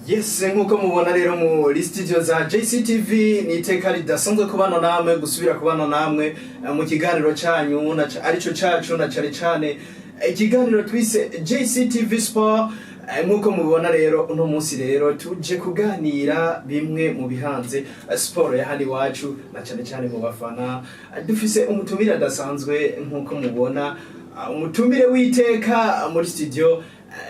Yes, nkuko mubona rero muri studio za JCTV, ni iteka ridasanzwe kubana namwe, gusubira kubana namwe mu kiganiro canyu na arico cacu, na cane cane ikiganiro twise JCTV Sport. Nkuko mubibona rero, uno munsi rero tuje kuganira bimwe mu bihanze sport ya hano iwacu, na cane cane mu bafana. Dufise umutumire adasanzwe, nkuko mubona, umutumire w'iteka muri studio.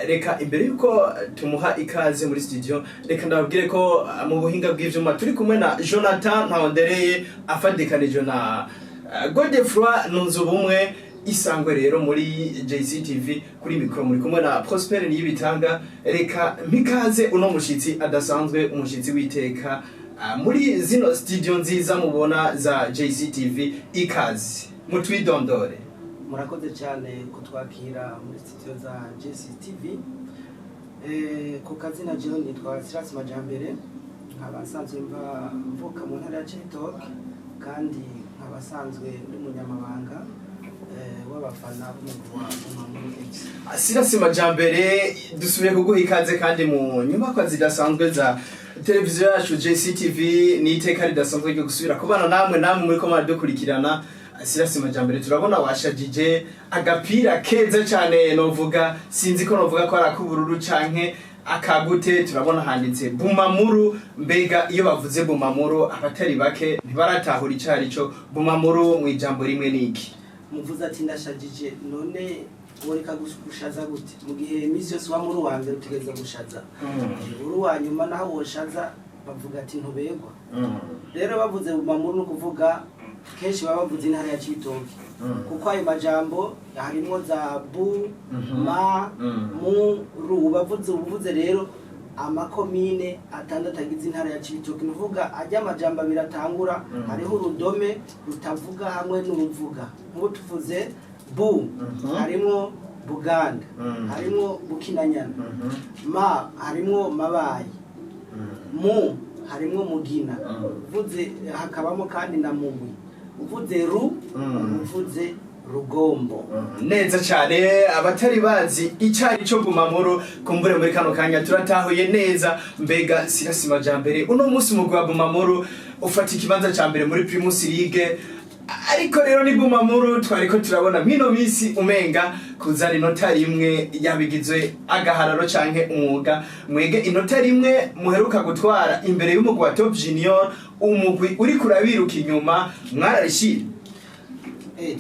Reka imbere yuko tumuha ikaze muri studio, reka ndababwire ko mu buhinga bw'ivyuma turi kumwe na Jonathan Ntawondereye, afadikanije na Godefroy Nunzubumwe. Isangwe rero muri JCTV, kuri mikro muri kumwe na Prosper Niyibitanga. Reka mpikaze uno mushitsi adasanzwe, umushitsi w'iteka muri zino studio nziza mubona za JCTV. Ikaze, mutwidondore. Murakoze cyane kutwakira muri studio za JCTV. Ku kazina jewe nitwa Silas Majambere, nkaba nsanzwe mva mvuka mu ntara ya Cibitoke, kandi nkaba nsanzwe ndi umunyamabanga w'abafana b'umugwi wa Bumamuru FC. Silas Majambere, dusubiye kuguha ikaze kandi mu nyubakwa zidasanzwe za televiziyo yacu JCTV. Ni iteka ridasanzwe ryo gusubira kubana namwe muriko muradukurikirana. Silas Majambere, turabona washajije agapira keza cyane, novuga, sinzi ko novuga ko ari ak'ubururu canke akagute. Turabona handitse Bumamuru. Mbega iyo bavuze Bumamuru, abatari bake ntibaratahura ico arico. Bumamuru mu ijambo rimwe niki? Muvuze ati ndashajije, none woreka gushaza gute mu gihe iminsi yose uba muri uwa mbere utegereza gushaza? Uri uwa nyuma naho woshaza, bavuga ati ntubegwa. Rero bavuze Bumamuru, ni ukuvuga kenshi baba bavuze intara ya Cibitoke, kuko ayo majambo harimwo za bu, ma, mu, ru. Bavuze ubuvuze rero amakomine atandatu agize intara ya Cibitoke, ni ukuvuga ajya amajambo abiri atangura, hariho urudome rutavuga hamwe n'uruvuga. Nk'ubu tuvuze bu, harimwo Buganda, harimwo Bukinanyana, ma harimwo Mabayi, mu harimwo Mugina, uvuze hakabamo kandi na Mugwi, uvuze ru, uvuze Rugombo. Neza cyane. Abatari bazi icari cyo Bumamuru, kumbure muri kano kanya turatahuye neza. Mbega Silas Majambere, uno munsi umugwi wa Bumamuru ufata ikibanza ca mbere muri Primus League, ariko rero ni Bumamuru twariko turabona mwino misi umenga kuzana inota rimwe yabigizwe agahararo canke umwuga. Mwege inota rimwe muheruka gutwara imbere y'umugwi wa Top Junior, umugwi uriko urabiruka inyuma, mwararishimye?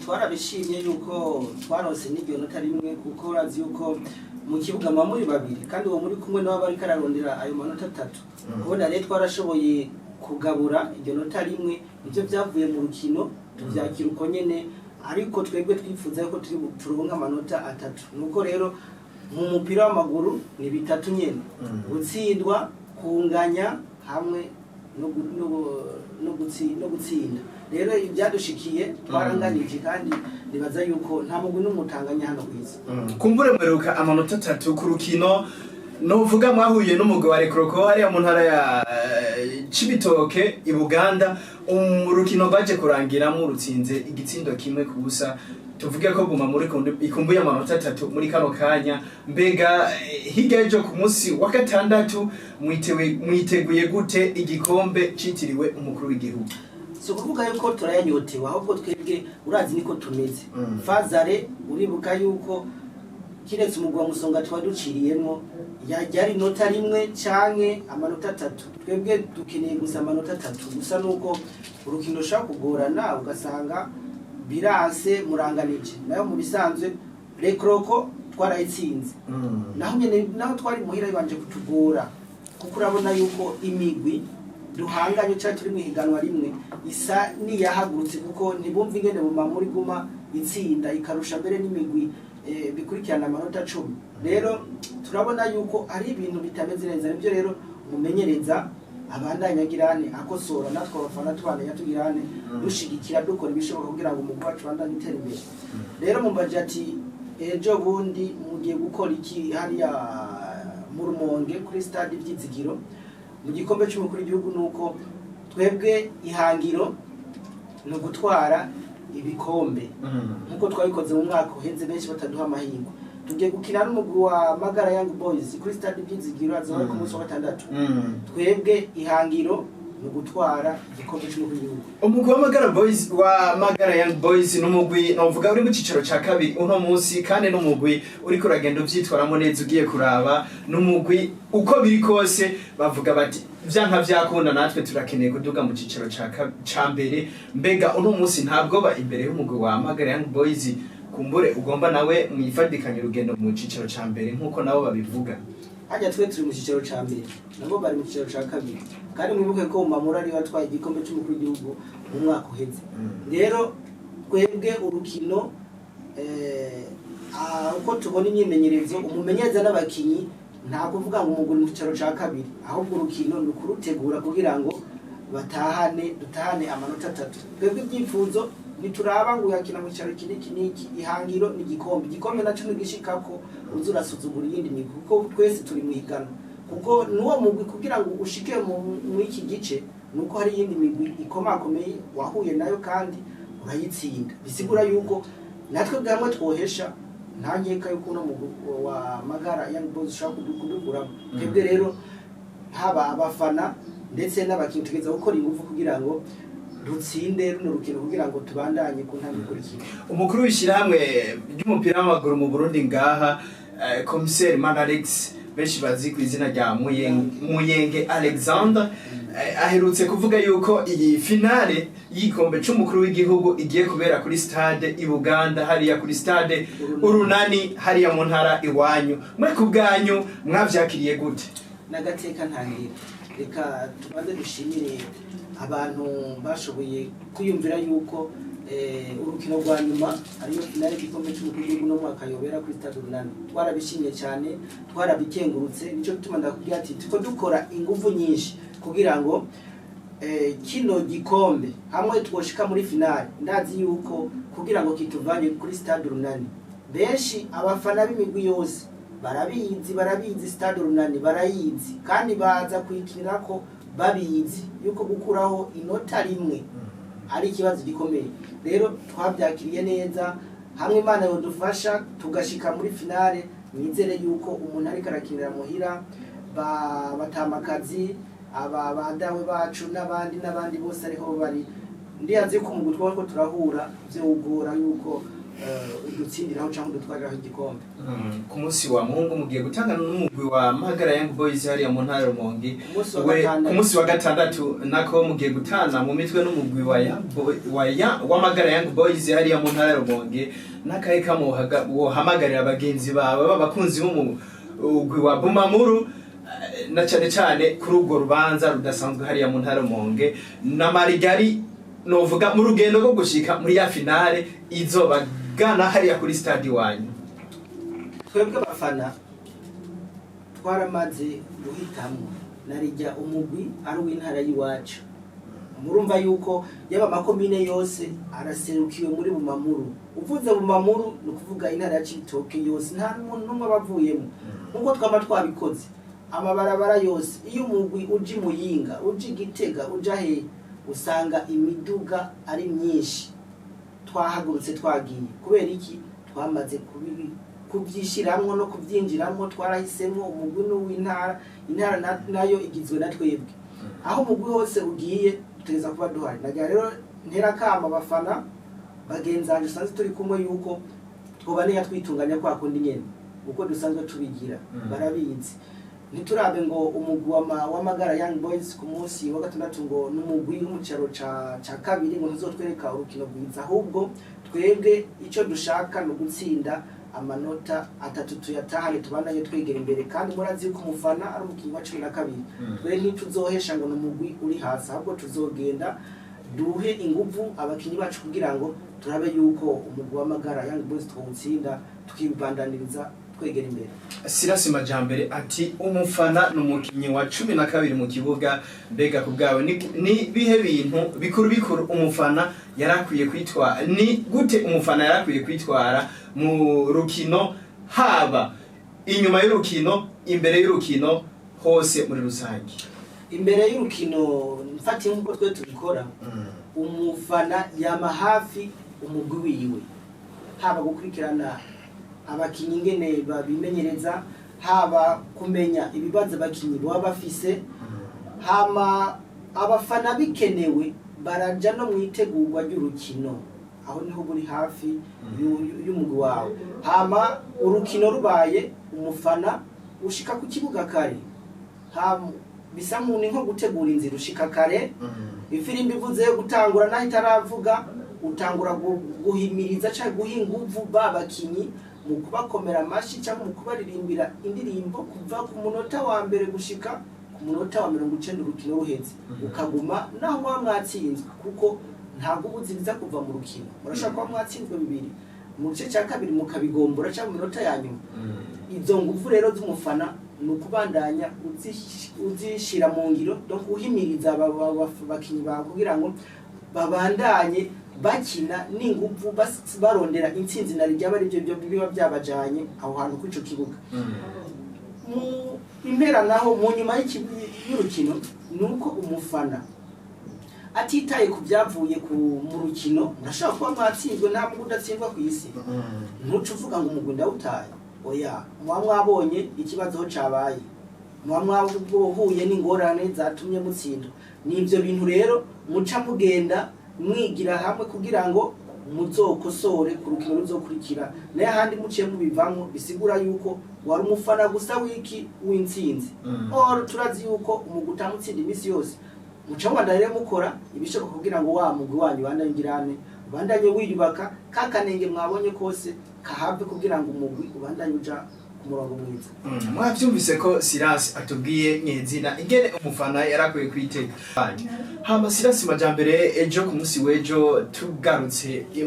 Twarabishimye yuko twaronse n'iryo nota rimwe, kuko urazi yuko mu kibuga muba muri babiri, kandi uwo muri kumwe nawe aba ariko ararondera ayo manota atatu. Kubona rero twarashoboye kugabura iryo nota rimwe, nivyo vyavuye mu rukino, tuvyakira uko nyene, ariko twebwe twifuza yuko turonka amanota atatu. Nuko rero mu mupira w'amaguru ni bitatu nyene: gutsindwa, kunganya hamwe no gutsinda. Rero ibyadushikiye twaranganije, kandi nibaza yuko nta mugwi n'umutanganya hano kw'isi. Kumbure mweruka amanota atatu ku rukino novuga mwahuye n'umugwi wa Rekroko hariya mu ntara ya Cibitoke i Buganda. Urukino rwaje kurangiramwo rutsinze igitsindo 1-0. Tuvuge ko Bumamuru ikumbuye amanota atatu muri kano kanya. Mbega hirya y'ejo ku munsi wa gatandatu mwiteguye gute igikombe citiriwe umukuru w'igihugu? Si ukuvuga yuko turayanyotewe, ahubwo twebwe urazi niko tumeze. Fazare uribuka yuko kiretse umugwi wa Musonga tuba duciriyemwo, yajya ari inota rimwe canke amanota atatu. Twebwe dukeneye gusa amanota atatu gusa, nuko urukino rushobora kugorana ugasanga biranse muranganije. Nayo mu bisanzwe Rekroko twarayitsinze, naho nyene naho twari muhira bibanje kutugora, kuko urabona yuko imigwi duhanganye cyangwa turi mu ihiganwa rimwe isa niyahagurutse, kuko ntibumva ingene Bumamuru iguma itsinda ikarusha mbere n'imigwi bikurikirana amanota 10. Rero turabona yuko ari ibintu bitameze neza. Nibyo rero umumenyereza abandanya agirane akosora, natwe abafana tubandanya tugirane dushigikira, dukora ibishoboka kugira ngo umugwi wacu ubandanye utera imbere. Rero mumbaje ati ejo bundi mugiye gukora iki hariya mu Rumonge kuri stade Ivyizigiro mu gikombe cy'umukuru w'igihugu? Nuko twebwe ihangiro ni ugutwara ibikombe nk'uko twabikoze mu mwaka uheze, benshi bataduha amahirwe. Tugiye gukina n'umugwi wa Magara Young Boys kuri Stade Ivyizigiro, azoba ku munsi wa gatandatu. Twebwe ihangiro ni ugutwara igikombe c'umukuru w'igihugu. Umugwi wa Magara Boys, wa Magara Young Boys, n'umugwi novuga uri mu cicaro ca kabiri uno munsi, kandi n'umugwi uriko uragenda uvyitwaramo neza. Ugiye kuraba, n'umugwi uko biri kose bavuga bati vyanka vyakunda natwe turakeneye kuduga mu cicaro ca mbere. Mbega uno munsi ntabwo ba imbere y'umugwi wa Magara Young Boys, kumbure ugomba nawe mwifadikanye urugendo mu cicaro ca mbere nk'uko nabo babivuga? Hajya twe turi mu cyicaro ca mbere, nabo bari mu cyicaro ca kabiri, kandi mwibuke ko Mamura ariwe atwaye igikombe c'umukuru w'igihugu mu mwaka uheze. Rero twebwe urukino, uko tubona imyimenyerezo, umumenyereza n'abakinyi, nta kuvuga ngo umugwi mu cyicaro ca kabiri, ahubwo urukino ni ukurutegura kugira ngo batahane, dutahane amanota atatu. Twebwe ibyifuzo ntituraba ngo uyakina mu cyicaro iki n'iki n'iki, ihangiro ni igikombe. Igikombe naco ntigishikako uza urasuzugura iyindi migwi, kuko twese turi mu higanwa, kuko n'uwo mugwi kugira ngo ushike muri iki gice nuko hari iyindi migwi ikomakomeye wahuye nayo kandi urayitsinda. Bisigura yuko natwe bwamwe twohesha, nta nkeka yuko uno mugwi wa Magara Young Boys ushobora kudukuramo. Twebwe rero haba abafana ndetse n'abakinnyi tugeza gukora ingufu kugira ngo dutsinde runo rukino, kugira ngo tubandanye ku ntambwe ikurikira. Umukuru w'ishyirahamwe ry'umupira w'amaguru mu Burundi ngaha, komiseri Manalex, benshi bazi ku izina rya Muyenge Alexander, aherutse kuvuga yuko iyi finale y'igikombe c'umukuru w'igihugu igiye kubera kuri stade i Buganda, hariya kuri stade Urunani, hariya mu ntara iwanyu. Mwe ku bwanyu mwavyakiriye gute? N'agateka ntangira. Reka tubanze dushimire abantu bashoboye kwiyumvira yuko urukino rwa nyuma, ariyo finale y'igikombe cy'umukuru w'igihugu, no mwaka yobera kuri Stade Urunani. Twarabishimye cyane, twarabikengurutse. Nico gituma ndakubwira ati tuko dukora ingufu nyinshi kugira ngo kino gikombe, hamwe twoshika muri finale, ndazi yuko kugira ngo kituvanye kuri Stade Urunani, benshi abafana b'imigwi yose barabizi, barabizi Stade Urunani barayizi, kandi baza kuyikinirako babizi yuko gukuraho inota rimwe ari ikibazo gikomeye. Rero twabyakiriye neza. Hamwe Imana yodufasha tugashika muri finale, nizere yuko umuntu ariko arakinira muhira, ba batamakazi, aba badawe bacu n'abandi n'abandi bose ariho bari, ndiyazi ko umugwi twaba ko turahura vyogora yuko udutsindiraho cyangwa udutwariraho igikombe. Ku munsi wa Muhungu mugiye gutangana n'umugwi wa Magara Young Boys hariya mu ntara ya Rumonge. Ku munsi wa We gatandatu. Ku munsi wa gatandatu nako mugiye gutana mu mitwe n'umugwi wa Young Boy, wa Magara Young Boys hariya mu ntara ya Rumonge. N'akahe kamo wohamagarira bagenzi bawe b'abakunzi b'umugwi wa Bumamuru, na cane cane kuri urwo rubanza rudasanzwe hariya mu ntara ya Rumonge, na Marigari novuga mu rugendo rwo gushika muri ya finale izobagana hariya kuri stade iwanyu? Twebwe abafana twaramaze guhitamwo, narijya umugwi ari uw'intara y'iwacu. Murumva yuko yaba amakomine yose araserukiwe muri Bumamuru. Uvuze Bumamuru ni ukuvuga intara ya Cibitoke yose, nta muntu n'umwe aba avuyemo. Nk'uko twama twabikoze, amabarabara yose, iyo umugwi uja i Muyinga, uja i Gitega, uja hehe, usanga imiduga ari myinshi, twahagurutse twagiye. Kubera iki? Twamaze kubyishiramwo no kubyinjiramwo. Twarahisemwo umugwi n'uw'intara, intara nayo igizwe na twebwe. Aho umugwi hose ugiye dutegereza kuba duhari. Nagira rero ntera kama abafana bagenzi banjye usanzwe turi kumwe yuko twobanenya twitunganya kwa kundi nyene uko dusanzwe tubigira. Barabizi, ntiturabe ngo umugwi w'Amagara Young Boys ku munsi wa gatandatu ngo n'umugwi wo mu cicaro ca kabiri, ngo ntuzotwereka urukino rwiza. Ahubwo twebwe icyo dushaka ni ugutsinda amanota atatu, tuyatahane, tubandanye twegera imbere. Kandi murazi yuko umufana ari umukinnyi wa 12. Twe ntituzohesha ngo ni umugwi uri hasi, ahubwo tuzogenda duhe inguvu abakinyi bacu kugira ngo turabe yuko umugwi w'Amagara Young Boys twawutsinda, tukibandaniriza twegera imbere. Sirasi Majambere ati umufana ni umukinnyi wa 12 mu kibuga. Mbega ku bwawe ni bihe bintu bikuru bikuru umufana yarakwiye kwitwara? Ni gute umufana yarakwiye kwitwara mu rukino, haba inyuma y'urukino, imbere y'urukino, hose muri rusange? Imbere y'urukino, mfatiye nk'uko twe tubikora, umufana yama hafi umugwi wiwe, haba gukurikirana Abakinyi ingene babimenyereza, haba kumenya ibibazo abakinyi baba bafise. Hama abafana bikenewe baraja no mu itegurwa ry'urukino, aho niho buri hafi y'umugwi wawe. Hama urukino rubaye, umufana ushika ku kibuga kare. Hama bisa nk'uni nko gutegura inzira, ushika kare, ifirimbi ivuze yo gutangura naho itaravuga, utangura guhimiriza cyangwa guha inguvu ba bakinyi mu kubakomera amashyi cyangwa mu kubaririmbira indirimbo kuva ku munota wa mbere gushika ku munota wa 90 urukino ruheze. Ukaguma naho muba mwatsinzwe, kuko ntabwo uba uzi biza kuva mu rukino. Murashobora kuba mwatsinzwe bibiri, mu gice cya kabiri mukabigombora cyangwa mu minota ya nyuma. Izo nguvu rero z'umufana ni ukubandanya uzishira mu ngiro, donc uhimiriza bakinyi bawe kugira ngo babandanye bakina n'inguvu, barondera intsinzi na ryaba ari byo biba byabajanye aho hantu kuri ico kibuga. Mu impera naho, mu nyuma y'urukino, ni uko umufana atitaye ku byavuye mu rukino. Murashobora kuba mwatsinzwe, nta mugwi udatsindwa ku isi. Ntuce uvuga ngo umugwi ndawutaye, oya. Muba mwabonye ikibazo aho cabaye, muba mwahuye n'ingorane zatumye mutsindwa. Ni ibyo bintu rero muca mugenda mwigira hamwe kugira ngo muzokosore ku rukino ruzokurikira. Nayo ahandi muciye mubivamwo, bisigura yuko wari umufana gusa wiki w'intsinzi. Or turazi yuko umugwi utamutsinda iminsi yose. Muca mubandanya rero mukora ibishoboka kugira ngo wa mugwi wanyu ubandanye ugirane, ubandanye wiyubaka, ka kanenge mwabonye kose kahave, kugira ngo umugwi ubandanye uja ku murongo mwiza. Mwavyumvise ko Silas atubwiye nyezina ingene umufana yarakwiye kwitega. Hama Silas Majambere, ejo ku munsi w'ejo tugarutse i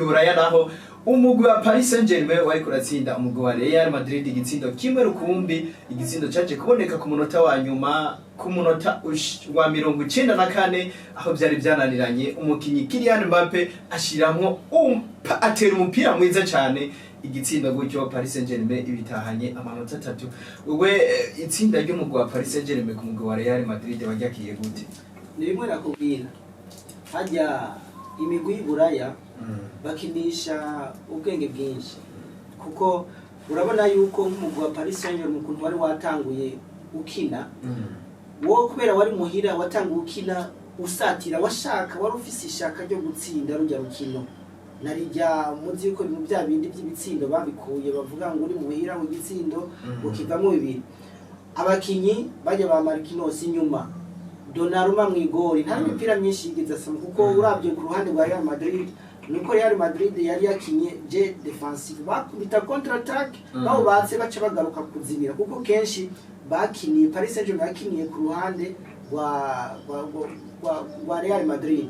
Buraya, naho umugwi wa Paris Saint-Germain wariko uratsinda umugwi wa Real Madrid igitsindo kimwe rukumbi. Igitsindo caje kuboneka ku munota wa nyuma, ku munota wa 94, aho vyari vyananiranye. Umukinyi Kylian Mbappe ashiramwo atera umupira mwiza cane, igitsindo gutyo Paris Saint-Germain ibitahanye amanota 3. Wewe itsinda ry'umugwi wa Paris Saint-Germain ku mugwi wa Real Madrid wajyakiye gute? Ni bimwe nakubwira, hajya imigwi y'Iburaya bakinisha ubwenge bwinshi, kuko urabona yuko nk'umugwi wa Paris Saint-Germain ukuntu wari watanguye ukina, wowe kubera wari muhira watanguye ukina usatira, washaka, wari ufise ishaka ryo gutsinda rujya rukino. Narijya muzi yuko mu bya bindi by'ibitsindo babikuye, bavuga ngo uri muhira ngo igitsindo ukivamo bibiri. Abakinyi bajya ba Marquinhos inyuma, Donnarumma mw'igori, nta mipira myinshi yigeze asoma, kuko uravye ku ruhande rwa Real Madrid, nuko Real Madrid yari yakinye jeu défensif, bakubita contre attaque, bawubatse baca bagaruka kuzibira, kuko kenshi bakiniye, Paris Saint-Germain yakiniye ku ruhande rwa Real Madrid,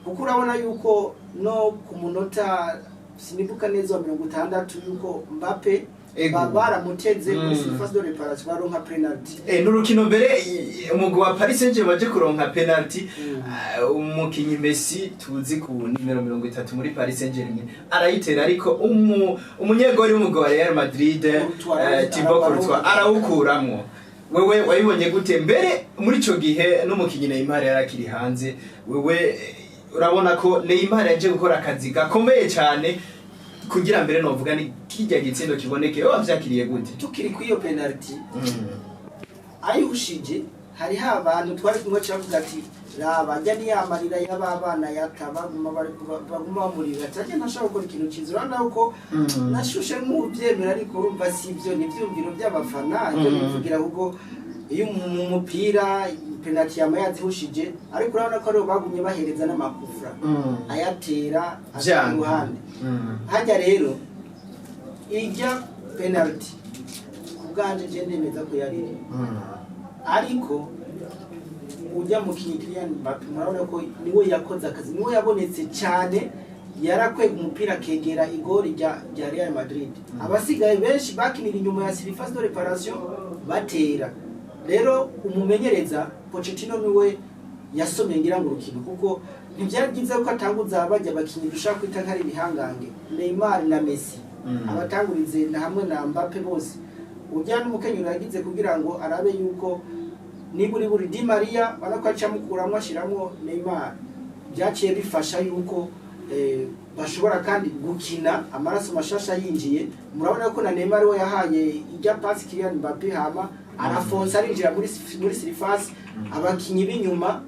kuko urabona yuko no ku munota, sinibuka neza, wa 60, yuko Mbappe Ego. Baramuteze muri surface de réparation, baronka penalty. N'urukino mbere umugwi wa Paris Saint-Germain waje kuronka penalty. Ah, umukinyi Messi tuzi ku nimero 30 muri Paris Saint-Germain arayitera, ariko umunyegori w'umugwi wa Real Madrid, Courtois, Thibaut Courtois, arawukuramwo. Wewe wabibonye gute? Mbere muri ico gihe n'umukinyi Neymar yari akiri hanze. Wewe urabona ko Neymar yaje gukora akazi gakomeye cyane kugira mbere novuga ni kirya gitsindo kiboneke. Wowe wavyakiriye gute? Tukiri kuri iyo penalty, ayihushije, hariho abantu twari kumwe cavuga ati: "Raba njya niyamarira y'ababana yata, baguma bari baguma bamurira ati ajya ntashobora gukora ikintu cyiza." Urabona ko nashushe nk'ubyemera, ariko urumva si ibyo, ni ibyumviro by'abafana ibyo bivugira, kuko iyo mu mupira penalty yama yazihushije, ariko urabona ko aribo bagumye bahereza n'amakufra, ayatera aca Vyanga. ku ruhande. Hajya rero ijya penalty, ku bwanje je ndemeza ko yariri, ariko ujya mu kinyi Kylian Mbappe, murabona ko niwe yakoze akazi, niwe yabonetse cyane, yarakwega umupira akegera igori rya Real Madrid. Abasigaye benshi bakinira inyuma ya surface de réparation batera. Rero umumenyereza Pochettino niwe yasomye ngira ngo urukino, kuko ntibyari byiza ko atanguza bajya abakinyi dushaka kwita nk'ari ibihangange, Neymar na Messi, abatangurize na hamwe na Mbappe bose. Ujya n'umukenyero yagize kugira ngo arabe yuko niba uri buri Di Maria, ubona ko aca amukuramo ashiramwo Neymar, byaciye bifasha yuko Bashobora kandi gukina amaraso mashasha yinjiye. Murabona ko na Neymar we yahaye ijya pasi Kylian Mbappe, hama arafonsa arinjira muri surface. Abakinyi b'inyuma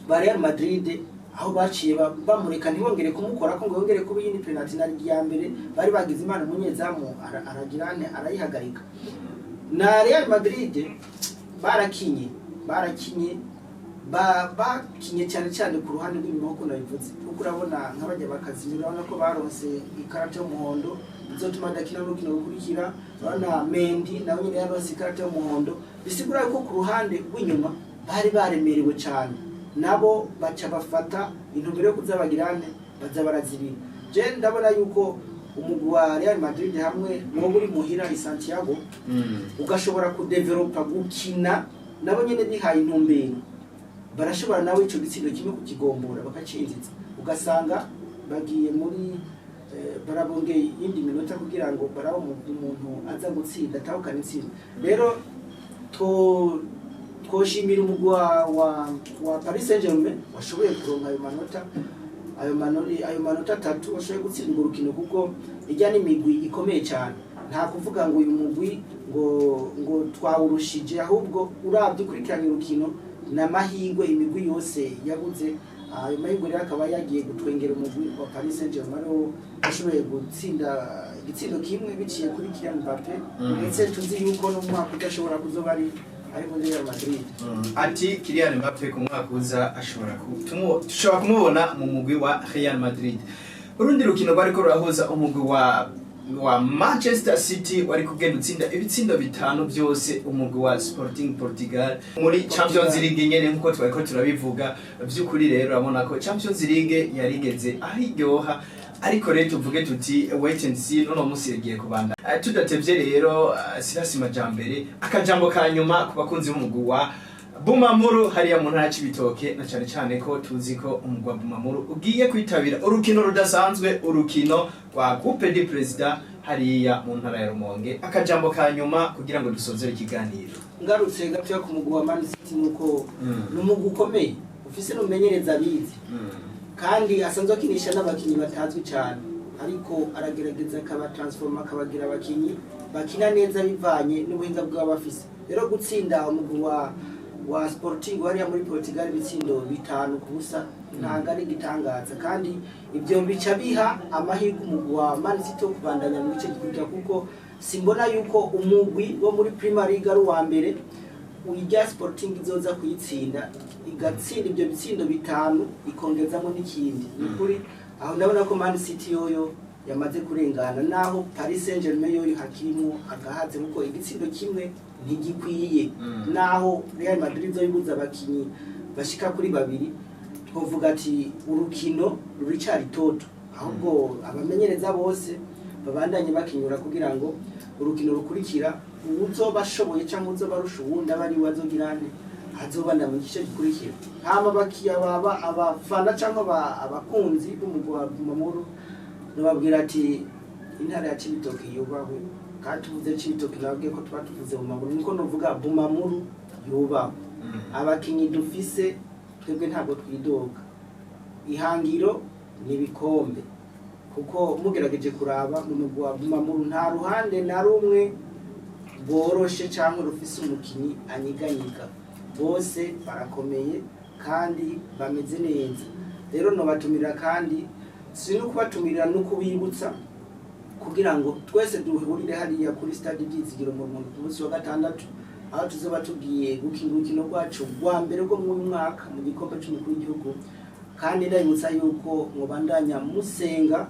ba Real Madrid aho baciye bamureka ntibongere kumukora ko ngo yongere kuba iyindi penalty. Na ya mbere bari bagize Imana, umunyezamu aragira ane, arayihagarika. Na Real Madrid barakinye bakinye cyane cyane ku ruhande rw'inyuma, nk'uko nabivuze, kuko urabona nk'abajya bakazimira, urabona ko baronse ikarata y'umuhondo izotuma adakina n'urukino rukurikira. Urabona Mendy nawe nyine yaronse ikarata y'umuhondo, bisigura yuko ku ruhande rw'inyuma bari baremerewe cyane. Nabo baca bafata intumbero yo kuza bagirane baza barazibira. Je ndabona yuko umugwi wa Real Madrid hamwe wowe uri muhira i Santiago ugashobora kudevelopa gukina, nabo nyene bihaye intumbero, barashobora nawe ico gitsindo kimwe kukigombora bakacinjiza, ugasanga bagiye muri barabongeye iyindi minota kugira ngo barabe umuntu aza gutsinda atahukana intsinzi. Rero twoshimira umugwi wa Paris Saint-Germain washoboye kuronka ayo manota atatu, washoboye gutsinda urwo rukino, kuko ijya n'imigwi ikomeye cyane. Nta kuvuga ngo uyu mugwi ngo twawurushije, ahubwo urabye ukurikiranye urukino n'amahirwe imigwi yose yabuze. Ayo mahirwe rero akaba yagiye gutwengera umugwi wa Paris Saint-Germain, ariwo washoboye gutsinda igitsindo kimwe biciye kuri Kylian Mbappe. Ndetse tuzi yuko n'umwaka udashobora kuzoba ari muri Real Madrid. Ati Kylian Mbappe ku mwaka uza ashobora dushobora kumubona mu mugwi wa Real Madrid. Urundi rukino rwariko rurahuza umugwi wa Manchester City wari kugenda utsinda ibitsindo bitanu byose umugwi wa Sporting Portugal muri Champions League nyene, nkuko twariko turabivuga. Vy'ukuri rero urabona ko Champions League yarigeze aho iryoha, ariko rero tuvuge tuti wait and see, none munsi yagiye kubanda. Tudatevye rero, Sirasi Majambere, akajambo ka nyuma ku bakunzi b'umugwi wa Bumamuru hariya mu ntara ya Cibitoke, na cane cane ko tuzi ko umugwi wa Bumamuru ugiye kwitabira urukino rudasanzwe, urukino rwa Coupe du Président hariya mu ntara ya Rumonge. Akajambo ka nyuma kugira ngo dusozere ikiganiro. Ngarutse gatoya ku mugwi wa Man City, nuko ni umugwi ukomeye ufise n'umumenyereza abizi kandi asanzwe akinisha n'abakinyi batazwi cyane, ariko aragerageza akabatransforma akabagira abakinyi bakina neza bivanye n'ubuhinga bw'aba bafise. Rero gutsinda umugwi wa Sporting hariya muri Portugal ibitsindo 5-0 ntabwo ari igitangaza, kandi ibyo bica biha amahirwe umugwi wa Man City wo kubandanya mu gice gikurikira, kuko simbona yuko umugwi wo muri Premier League ari uwa mbere ujya Sporting izoza kuyitsinda, igatsinda ibyo bitsindo bitanu ikongezamo n'ikindi. Ni ukuri aho ndabona ko Man City yoyo yamaze kurengana, naho Paris Saint-Germain yoyo hakirimo agahaze, kuko igitsindo kimwe ntigikwiye. Naho Real Madrid izoyibuza abakinyi bashika kuri babiri, twovuga ati urukino ruricari toto, ahubwo abamenyereza bose babandanye bakinyura kugira ngo urukino rukurikira uwuzoba ashoboye cyangwa uzoba arusha uwundi aba ari we azogira ane azobanda mu gice gikurikira. Hama abakiya baba abafana cyangwa abakunzi b'umugwi wa Bumamuru, nababwira ati intara ya Cibitoke yubahwe. Kandi tuvuze Cibitoke, nababwiye ko tuba tuvuze Bumamuru, niko nuvuga Bumamuru yubahwe. Abakinyi dufise twebwe ntabwo twidoga, ihangiro ni ibikombe, kuko mugerageje kuraba mu mugwi wa Bumamuru nta ruhande na rumwe rworoshe cyangwa rufise umukinyi anyiganyiga, bose barakomeye kandi bameze neza. Rero nobatumira, kandi si no kubatumira no kubibutsa, kugira ngo twese duhurire hariya kuri stade Ibyizigiro mu Rumonge ku munsi wa gatandatu, aho tuzoba tugiye gukina urukino rwacu rwa mbere rwo mu mwaka mu gikombe cy'umukuru w'igihugu. Kandi ndabibutsa yuko mubandanya musenga,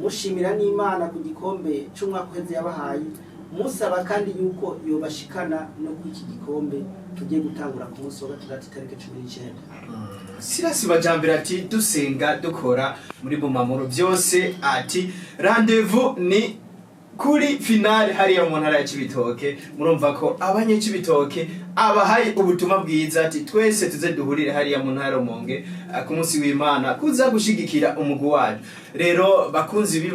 mushimira n'Imana ku gikombe cy'umwaka uheze yabahaye, musaba kandi yuko yobashikana no kuri iki gikombe tugiye gutangura ku munsi wa gatandatu itariki 19. Sirasi Majambere ati dusenga dukora muri Bumamuru byose, ati rendez-vous ni kuri finale hariya mu ntara ya Cibitoke. Murumva ko abanyecibitoke abahaye ubutumwa bwiza, ati twese tuze duhurire hariya mu ntara ya Rumonge ku munsi w'Imana kuza gushigikira umugwi wacu. Rero bakunzi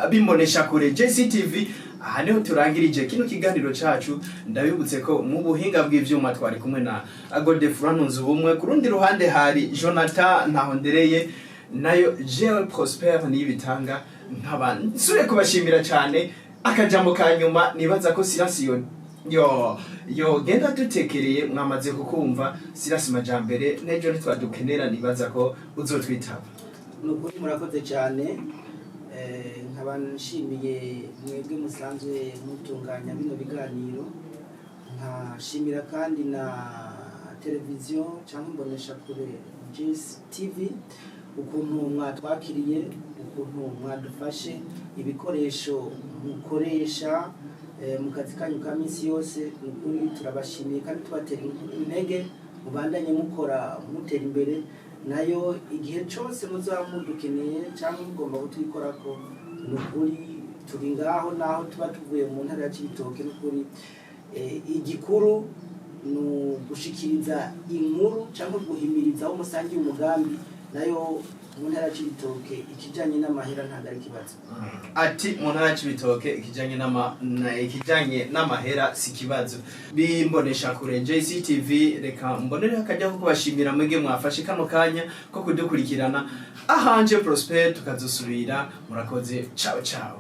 bimbonesha kure JCTV, aha niho turangirije kino kiganiro cacu. Ndabibutse ko mu buhinga bw'ivyuma twari kumwe na Godefroid Ntunze Ubumwe, ku rundi ruhande hari Jonathan Ntahondereye. Nayo jewe Prosper Niyibitanga, nkaba nsubiye kubashimira cyane. Akajambo ka nyuma nibaza ko Silas yo yo yogenda dutekereye, mwamaze kukumva Silas Majambere. N'ejo ntitwadukenera, nibaza ko uzotwitaba. Ni ukuri murakoze cyane. Nkaba nshimiye mwebwe musanzwe mutunganya bino biganiro, nkashimira kandi na televiziyo cyangwa imboneshakure GSTV, ukuntu mwatwakiriye, ukuntu mwadufashe, ibikoresho mukoresha mu kazi kanyu ka minsi yose. Ni ukuri turabashimiye kandi tubatera intege, mubandanye mukora mutera imbere. Nayo igihe cyose muzaba mudukeneye cyangwa mugomba kutwikorako, ni ukuri turi ngaho, naho tuba tuvuye mu ntara ya Cibitoke. Ni ukuri igikuru ni ugushikiriza inkuru cyangwa guhimiriza aho musangiye umugambi. Nayo mu ntara ya Cibitoke ikijanye n'amahera ntabwo ari ikibazo. Ati mu ntara ya Cibitoke ikijanye n'amahera si ikibazo. Bimbonesha kure JCTV, reka mbonere akajya ko kubashimira mwebwe mwafashe kano kanya ko kudukurikirana. Ahanje Prosper, tukazosubira. Murakoze, ciao ciao.